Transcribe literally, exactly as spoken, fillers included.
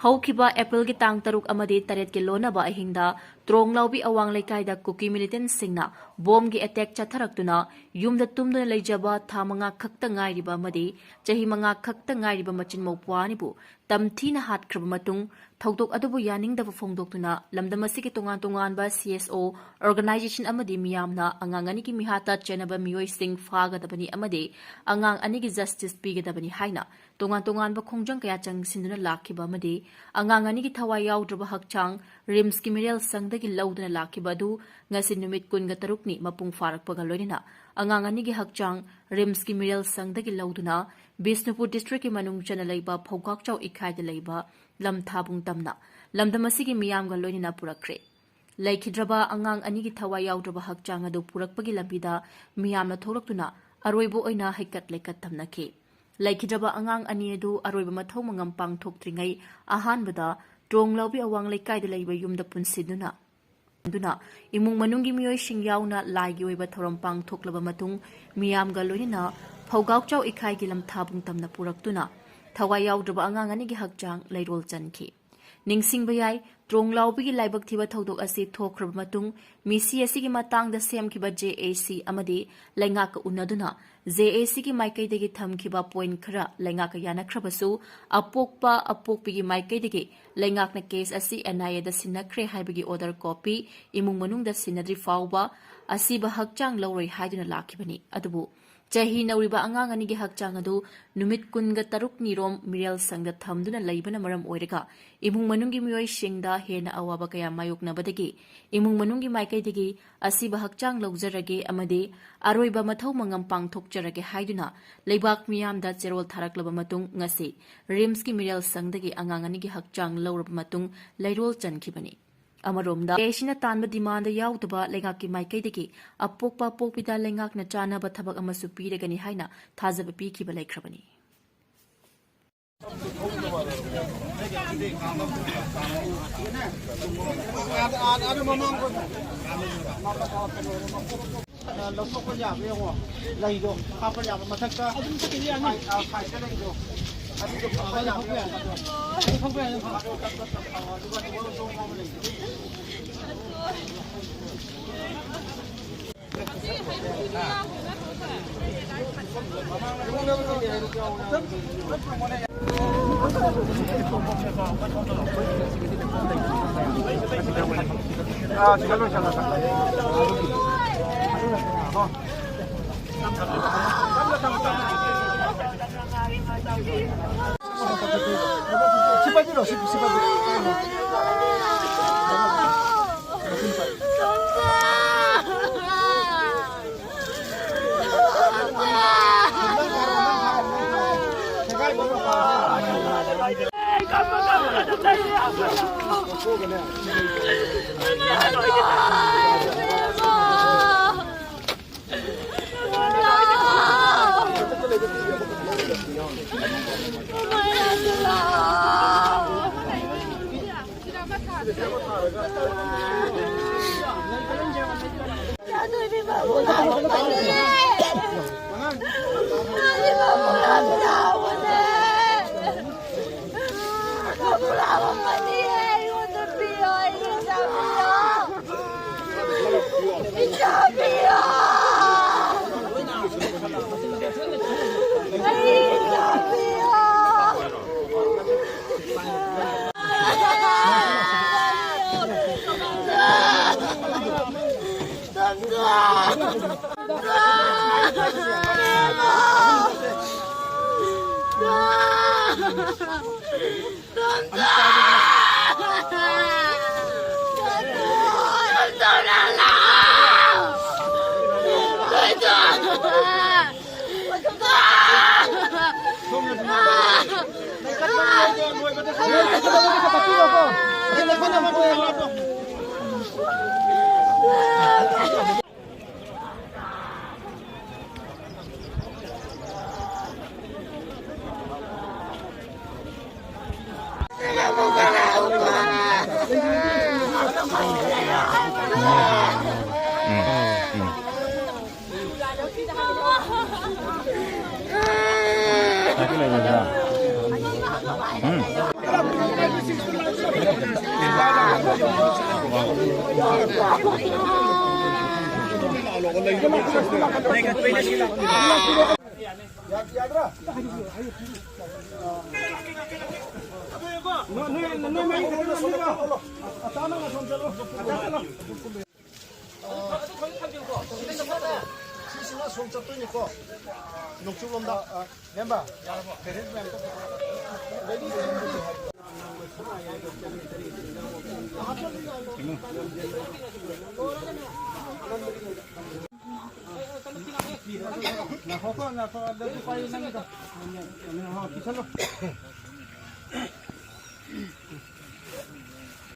ꯍꯧꯈꯤꯕ ꯑꯦꯄ꯭ꯔꯤꯜꯒꯤ ꯇꯥꯡ ꯇꯔꯨꯛ ꯑꯃꯗꯤ ꯇꯔꯦꯠꯀꯤ ꯂꯣꯟꯅꯕ ꯑꯍꯤꯡꯗ ꯇ꯭ꯔꯣꯡꯂꯥꯎꯕꯤ ꯑꯋꯥꯡ ꯂꯩꯀꯥꯏꯗ ꯀꯨꯀꯤ ꯃꯤꯂꯤꯇꯦꯟꯠꯁꯤꯡꯅ ꯕꯣꯝꯒꯤ ꯑꯦꯇꯦꯛ ꯆꯠꯊꯔꯛꯇꯨꯅ ꯌꯨꯝꯗ ꯇꯨꯝꯗꯨꯅ ꯂꯩꯖꯕ ꯊꯥ ꯃꯉꯥ ꯈꯛꯇ ꯉꯥꯏꯔꯤꯕ ꯑꯃꯗꯤ ꯆꯍꯤ ꯃꯉꯥ ꯈꯛꯇ ꯉꯥꯏꯔꯤꯕ ꯃꯆꯤꯟ ꯃꯧꯄ꯭ꯋꯥ ꯑꯅꯤꯕꯨ ꯇꯝꯊꯤꯅ ꯍꯥꯠꯈ꯭ꯔꯕ ꯃꯇꯨꯡ, ꯊꯧꯗꯣꯛ ꯑꯗꯨꯕꯨ ꯌꯥꯅꯤꯡꯗꯕ ꯐꯣꯡꯗꯣꯛꯇꯨꯅ ꯂꯝꯗꯝ ꯑꯁꯤꯒꯤ ꯇꯣꯉꯥꯟ ꯇꯣꯉꯥꯟꯕ C S O organization ꯑꯃꯗꯤ ꯃꯤꯌꯥꯝꯅ ꯑꯉꯥꯡ ꯑꯅꯤꯒꯤ ꯃꯤꯍꯥꯠꯇ ꯆꯦꯟꯅꯕ ꯃꯤꯑꯣꯏꯁꯤꯡ ꯐꯥꯒꯗꯕꯅꯤ ꯑꯃꯗꯤ ꯑꯉꯥꯡ ꯑꯅꯤꯒꯤ justice ꯄꯤꯒꯗꯕꯅꯤ ꯍꯥꯏꯅ ꯇꯣꯉꯥꯟ ꯇꯣꯉꯥꯟꯕ ꯈꯣꯡꯖꯪ ꯀꯌꯥ ꯆꯪꯁꯤꯟꯗꯨꯅ ꯂꯥꯛꯈꯤꯕ ꯑꯃꯗꯤ ꯑꯉꯥꯡ ꯑꯅꯤꯒꯤ ꯊꯋꯥꯏ ꯌꯥꯎꯗ꯭ꯔꯕ ꯍꯛꯆꯥꯡ RIMSꯀꯤ ꯃꯤꯔꯦꯜ ꯁꯪꯗꯒꯤ ꯂꯧꯗꯨꯅ ꯂꯥꯛꯈꯤꯕ ꯑꯗꯨ ꯉꯁꯤ ꯅꯨꯃꯤꯠ ꯀꯨꯟꯒ ꯇꯔꯨꯛꯅꯤ ꯃꯄꯨꯡ ꯐꯥꯔꯛꯄꯒ ꯂꯣꯏꯅꯅ ꯑꯉꯥꯡ ꯑꯅꯤꯒꯤ ꯍꯛꯆꯥꯡ RIMSꯀꯤ ꯃꯤꯔꯦꯜ ꯁꯪꯗꯒꯤ ꯂꯧꯗꯨꯅ ꯕꯤꯁꯅꯨꯄꯨꯔ districtꯀꯤ ꯃꯅꯨꯡ ꯆꯟꯅ ꯂꯩꯕ ꯐꯧꯒꯥꯛꯆꯥꯎ ꯏꯈꯥꯏꯗ ꯂꯩꯕ ꯂꯝꯊꯥꯕꯨꯡ ꯇꯝꯅ ꯂꯝꯗꯝ ꯑꯁꯤꯒꯤ ꯃꯤꯌꯥꯝꯒ ꯂꯣꯏꯅꯅ ꯄꯨꯔꯛꯈ꯭ꯔꯦ꯫ ꯂꯩꯈꯤꯗ꯭ꯔꯕ ꯑꯉꯥꯡ ꯑꯅꯤꯒꯤ ꯊꯋꯥꯏ ꯌꯥꯎꯗ꯭ꯔꯕ ꯍꯛꯆꯥꯡ ꯑꯗꯨ ꯄꯨꯔꯛꯄꯒꯤ ꯂꯝꯕꯤꯗ ꯃꯤꯌꯥꯝꯅ ꯊꯣꯛꯂꯛꯇꯨꯅ ꯑꯔꯣꯏꯕ ꯑꯣꯏꯅ ꯍꯩꯀꯠ ꯂꯩꯀꯠ ꯊꯝꯅꯈꯤ꯫ ꯂꯩꯈꯤꯗ꯭ꯔꯕ ꯑꯉꯥꯡ ꯑꯅꯤ ꯑꯗꯨ ꯑꯔꯣꯏꯕ ꯃꯊꯧ ꯃꯉꯝ ꯄꯥꯡꯊꯣꯛꯇ꯭ꯔꯤꯉꯩ ꯑꯍꯥꯟꯕꯗ ꯇ꯭ꯔꯣꯡꯂꯥꯎꯕꯤ ꯑꯋꯥꯡ ꯂꯩꯀꯥꯏꯗ ꯂꯩꯕ ꯌꯨꯝꯗ ꯄꯨꯟꯁꯤꯟꯗꯨꯅ ꯑꯗꯨꯅ ꯏꯃꯨꯡ ꯃꯅꯨꯡꯒꯤ ꯃꯤꯑꯣꯏꯁꯤꯡ ꯌꯥꯎꯅ ꯂꯥꯏꯒꯤ ꯑꯣꯏꯕ ꯊꯧꯔꯝ ꯄꯥꯡꯊꯣꯛꯂꯕ ꯃꯇꯨꯡ ꯃꯤꯌꯥꯝꯒ ꯂꯣꯏꯅꯅ ꯐꯧꯒꯥꯎꯆꯥꯎ ꯏꯈꯥꯏꯒꯤ ꯂꯝꯊꯥꯕꯨꯡ ꯇꯝꯅ ꯄꯨꯔꯛꯇꯨꯅ ꯊꯋꯥꯏ ꯌꯥꯎꯗ꯭ꯔꯕ ꯑꯉꯥꯡ ꯑꯅꯤꯒꯤ ꯍꯛꯆꯥꯡ ꯂꯩꯔꯣꯜ ꯆꯟꯈꯤ꯫ ꯅꯤꯡꯁꯤꯡꯕ ꯌꯥꯏ, ꯇ꯭ꯔꯣꯡꯂꯥꯎꯕꯤꯒꯤ ꯂꯥꯏꯕꯛ ꯊꯤꯕ ꯊꯧꯗꯣꯛ ꯑꯁꯤ ꯊꯣꯛꯈ꯭ꯔꯕ ꯃꯇꯨꯡ ꯃꯤꯁꯤ ꯑꯁꯤꯒꯤ ꯃꯇꯥꯡꯗ ꯁꯦꯝꯈꯤꯕ J A C ꯑꯃꯗꯤ ꯂꯩꯉꯥꯛꯀ ꯎꯅꯗꯨꯅ J A Cꯒꯤ ꯃꯥꯏꯀꯩꯗꯒꯤ ꯊꯝꯈꯤꯕ point ꯈꯔ ꯂꯩꯉꯥꯛꯀ ꯌꯥꯅꯈ꯭ꯔꯕꯁꯨ, ꯑꯄꯣꯛꯄ ꯑꯄꯣꯛꯄꯤꯒꯤ ꯃꯥꯏꯀꯩꯗꯒꯤ ꯂꯩꯉꯥꯛꯅ case ꯑꯁꯤ N I Aꯗ ꯁꯤꯟꯅꯈ꯭ꯔꯦ ꯍꯥꯏꯕꯒꯤ order copy ꯏꯃꯨꯡ ꯃꯅꯨꯡꯗ ꯁꯤꯟꯅꯗ꯭ꯔꯤ ꯐꯥꯎꯕ ꯑꯁꯤꯕ ꯍꯛꯆꯥꯡ ꯂꯧꯔꯣꯏ ꯍꯥꯏꯗꯨꯅ ꯂꯥꯛꯈꯤꯕꯅꯤ꯫ ꯑꯗꯨꯕꯨ ꯆꯍꯤ ꯅꯧꯔꯤꯕ ꯑꯉꯥꯡ ꯑꯅꯤꯒꯤ ꯍꯛꯆꯥꯡ ꯑꯗꯨ ꯅꯨꯃꯤꯠ ꯀꯨꯟꯒ ꯇꯔꯨꯛꯅꯤ ꯔꯣꯝ ꯃꯤꯔꯦꯜ ꯁꯪꯗ ꯊꯝꯗꯨꯅ ꯂꯩꯕꯅ ꯃꯔꯝ ꯑꯣꯏꯔꯒ ꯏꯃꯨꯡ ꯃꯅꯨꯡꯒꯤ ꯃꯤꯑꯣꯏꯁꯤꯡꯗ ꯍꯦꯟꯅ ꯑꯋꯥꯕ ꯀꯌꯥ ꯃꯥꯌꯣꯛꯅꯕꯗꯒꯤ ꯏꯃꯨꯡ ꯃꯅꯨꯡꯒꯤ ꯃꯥꯏꯀꯩꯗꯒꯤ ꯑꯁꯤꯕ ꯍꯛꯆꯥꯡ ꯂꯧꯖꯔꯒꯦ ꯑꯃꯗꯤ ꯑꯔꯣꯏꯕ ꯃꯊꯧ ꯃꯉꯝ ꯄꯥꯡꯊꯣꯛꯆꯔꯒꯦ ꯍꯥꯏꯗꯨꯅ ꯂꯩꯕꯥꯛ ꯃꯤꯌꯥꯝꯗ ꯆꯦꯔꯣꯜ ꯊꯥꯔꯛꯂꯕ ꯃꯇꯨꯡ ꯉꯁꯤ RIMSꯀꯤ ꯃꯤꯔꯦꯜ ꯁꯪꯗꯒꯤ ꯑꯉꯥꯡ ꯑꯅꯤꯒꯤ ꯍꯛꯆꯥꯡ ꯂꯧꯔꯕ ꯃꯇꯨꯡ ꯂꯩꯔꯣꯜ ꯆꯟꯈꯤꯕꯅꯤ꯫ ꯑꯃꯔꯣꯝꯗ, J A Cꯅ ꯇꯥꯟꯕ demand ꯌꯥꯎꯗꯕ ꯂꯩꯉꯥꯛꯀꯤ ꯃꯥꯏꯀꯩꯗꯒꯤ ꯑꯄꯣꯛꯄ ꯑꯄꯣꯛꯄꯤꯗ ꯂꯩꯉꯥꯛꯅ ꯆꯥꯅꯕ ꯊꯕꯛ ꯑꯃꯁꯨ ꯄꯤꯔꯒꯅꯤ ꯍꯥꯏꯅ ꯊꯥꯖꯕ ꯄꯤꯈꯤꯕ ꯂꯩꯈ꯭ꯔꯕꯅꯤ꯫ ꯂꯧꯊꯣꯛꯄ ꯌꯥꯕ꯭ꯔꯥ ꯌꯦꯡꯉꯣ꯫ ꯂꯩꯗꯣ ꯍꯥꯞꯄ ꯌꯥꯕ ꯃꯊꯛꯇ ꯑꯗꯨꯝ ꯁꯥꯏꯠꯇ ꯂꯩꯗꯣ꯫ ꯁꯤꯁꯤꯅ ꯁꯣꯝ ꯆꯠꯇꯣꯏꯅꯤꯀꯣ, ꯅꯣꯡꯆꯨꯞꯂꯣꯝꯗ꯫ ꯅꯦꯝꯕ, ꯄꯦꯔꯦꯟꯁ ꯃꯌꯥꯝ ꯆꯠꯈ꯭ꯔꯣ꯫ ꯉꯥꯏꯈꯣꯀꯣ, ꯉꯥꯏꯈꯣ, ꯑꯗꯨ ꯄꯥꯏꯌꯨ ꯅꯪꯒꯤꯗꯣ꯫ ꯍꯣ, ꯄꯤꯁꯜꯂꯣ꯫